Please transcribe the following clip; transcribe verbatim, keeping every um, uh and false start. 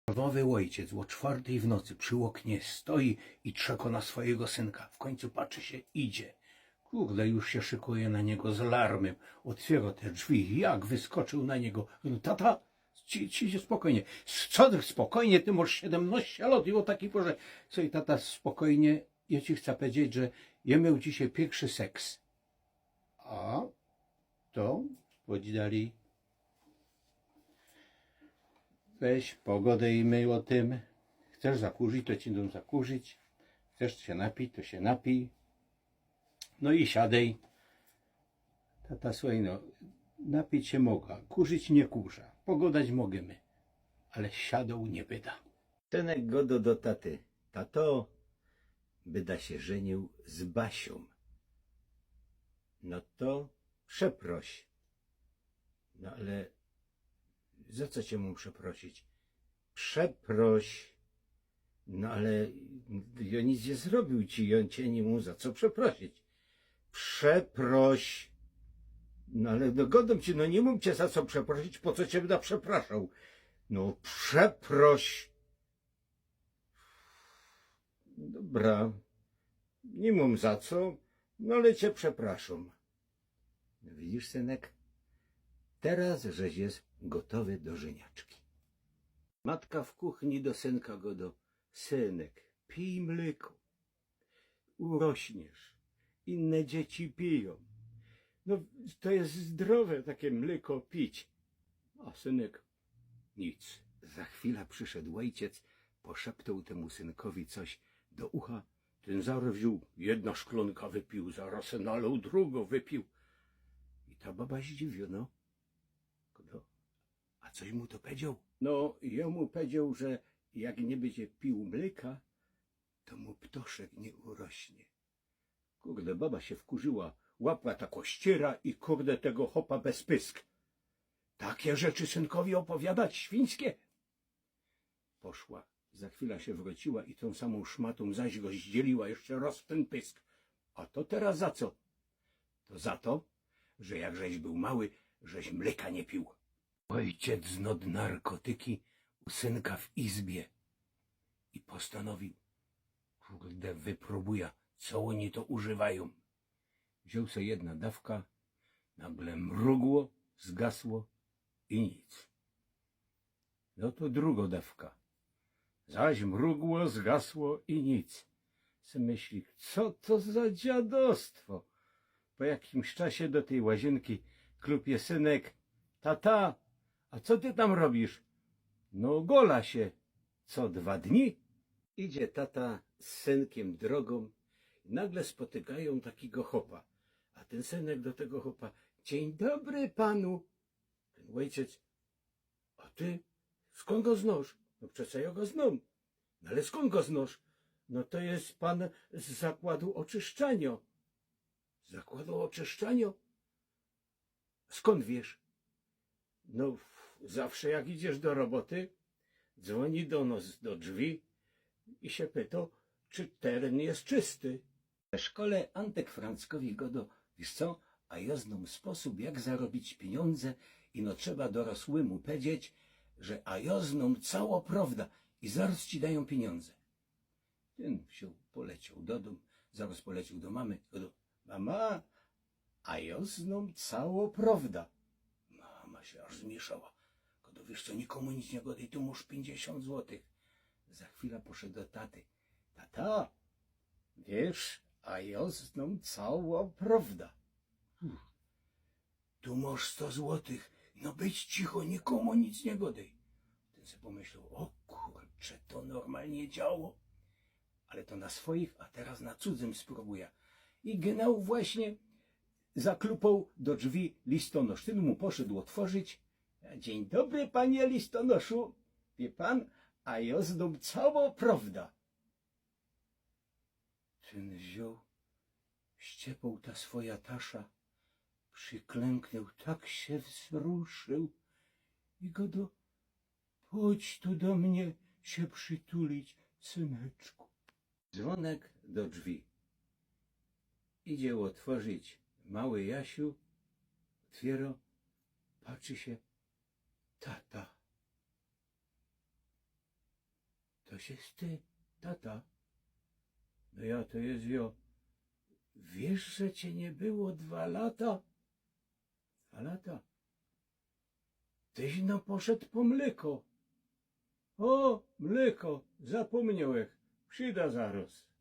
Nowy ôjciec ô czwartyj w nocy przi ôknie stoi i czeko na swojigo synka. W kōńcu patrzi sie, idzie. Kurde, już sie szykuje na niego z alarmym. Ôtwiyro te drzwi, jak wyskoczył na niego. No, tata, ci, ci sie spokojnie. Co ty spokojnie, ty mosz siedymnŏście lot i ô takij porze. Słuchej, tata, spokojnie, jo ci chca pedzieć, że jo mioł dzisiej piyrszy seks. A to, pōdź dalij. Weź, pogodejmy ô tym. Chcesz zakurzić, to ci dōm zakurzić. Chcesz sie napić, to sie napij. No i siadej. Tata, słuchej, no, napić sie moga, kurzić niy kurza, pogodać mogymy, ale siadać niy byda. Synek godo do taty: „Tato, byda sie żyniōł z Basiōm”. „No to przeproś”. „No ale za co cie mōm przeprosić?” „Przeproś”. „No ale jo nic niy zrobiōł ci, jo cie niy mōm za co przeprosić”. „Przeproś”. „No ale, no, godōm ci, no, niy mōm cie za co przeprosić, po co cie byda przeproszoł?” „No przeproś”. „Dobra, niy mōm za co, no ale cie przeproszōm”. „No widzisz, synek, teroz żeś je gotowy do żyniaczki”. Matka w kuchni do synka godo: „Synek, pij mlyko, urośniesz, inne dzieci pijōm. No, to je zdrowe takie mlyko pić”. A synek nic. Za chwila prziszedł ôjciec, poszeptoł tymu synkowi coś do ucha. Tyn zaroz wziōn, jedna szklōnka wypiōł, zaroz naloł, drugõ wypiōł. I ta baba zdziwiōno. „Godo, a coś mu to pedzioł?” „No, jo mu pedzioł, że jak niy bydzie piōł mlyka, to mu ptoszek niy urośnie”. Kurde, baba sie wkurzyła, łapła takõ ściera i, kurde, tego chopa bez pysk. „Takie rzeczy synkowi ôpowiadać, świńskie?” Poszła. Za chwila sie wrōciła i tōm samōm szmatōm zaś go zdzieliła jeszcze roz w tyn pysk. „A to teroz za co?” „To za to, że jak żeś bōł mały, żeś mlyka niy piōł”. Ôjciec znŏd narkotyki u synka w izbie i postanowiōł: „Kurde, wyprōbujã, co ôni to używajōm”. Wziōn se jedna dawka, nagle mrugło, zgasło i nic. No to drugõ dawka. Zaś mrugło, zgasło i nic. Se myśli: „Co to za dziadostwo?” Po jakimś czasie do tyj łaziynki klupie synek: „Tata, a co ty tam robisz?” „No, golã sie co dwa dni”. Idzie tata z synkiym drogōm i nagle spotykajōm takigo chopa. A tyn synek do tego chopa: „Dziyń dobry panu”. Tyn ôjciec: „A ty skōnd go znŏsz?” „No przeca jo go znōm”. „No ale skōnd go znŏsz?” „No to je pan z zakładu ôczyszczaniŏ”. „Z zakładu ôczyszczaniŏ? Skōnd wiysz?” „No, zawsze jak idziesz do roboty, dzwōni do nŏs, do drzwi i sie pyto, czy teren je czysty”. We szkole Antek Franckŏwi godo: „Wiysz co, a jo znōm sposōb, jak zarobić piniōndze, ino trzeba dorosłymu pedzieć, że a jo znōm cołkã prŏwdã i zaroz ci dajōm piniōndze”. Tyn wziōn, polecioł do dōm, zaroz polecioł do mamy, godo: „Mama, a jo znōm cołkã prŏwdã”. Mama sie aż zmiyszała. Godo: „Wiysz co, nikōmu nic niy godej, tu mosz piyńćdziesiōnt złotych”. Za chwila poszoł do taty: „Tata, wiysz, a jo znōm cołkã prŏwdã”. „Uff. Tu mosz sto złotych, no być cicho, nikōmu nic niy godej”. Tyn se pomyśloł: „Ô kurcze, to normalnie działo”. Ale to na swoich, a teroz na cudzym sprōbujã. I genau właśnie zaklupoł do drzwi listōnŏsz. Tyn mu poszoł ôtworzić. „Dziyń dobry, panie listōnŏszu. Wiy pan, a jo znōm cołkã prŏwdã”. Tyn wziōn, ściepoł ta swoja tasza, prziklnknōł, tak sie wzruszył i godo: „Chodź tu do mie sie przitulić, syneczku”. Dzwonek do drzwi. Idzie ôtworzić mały Jasiu, ôtwiyro, patrzi sie: „Tata”. „To jest ty, tata?” „No ja, to jest jo.” „Wiesz, że cię nie było dwa lata?” „Dwa lata?” „Tyś no poszedł po mlyko.” „O, mlyko, zapōmniałech. Przida zarŏz.”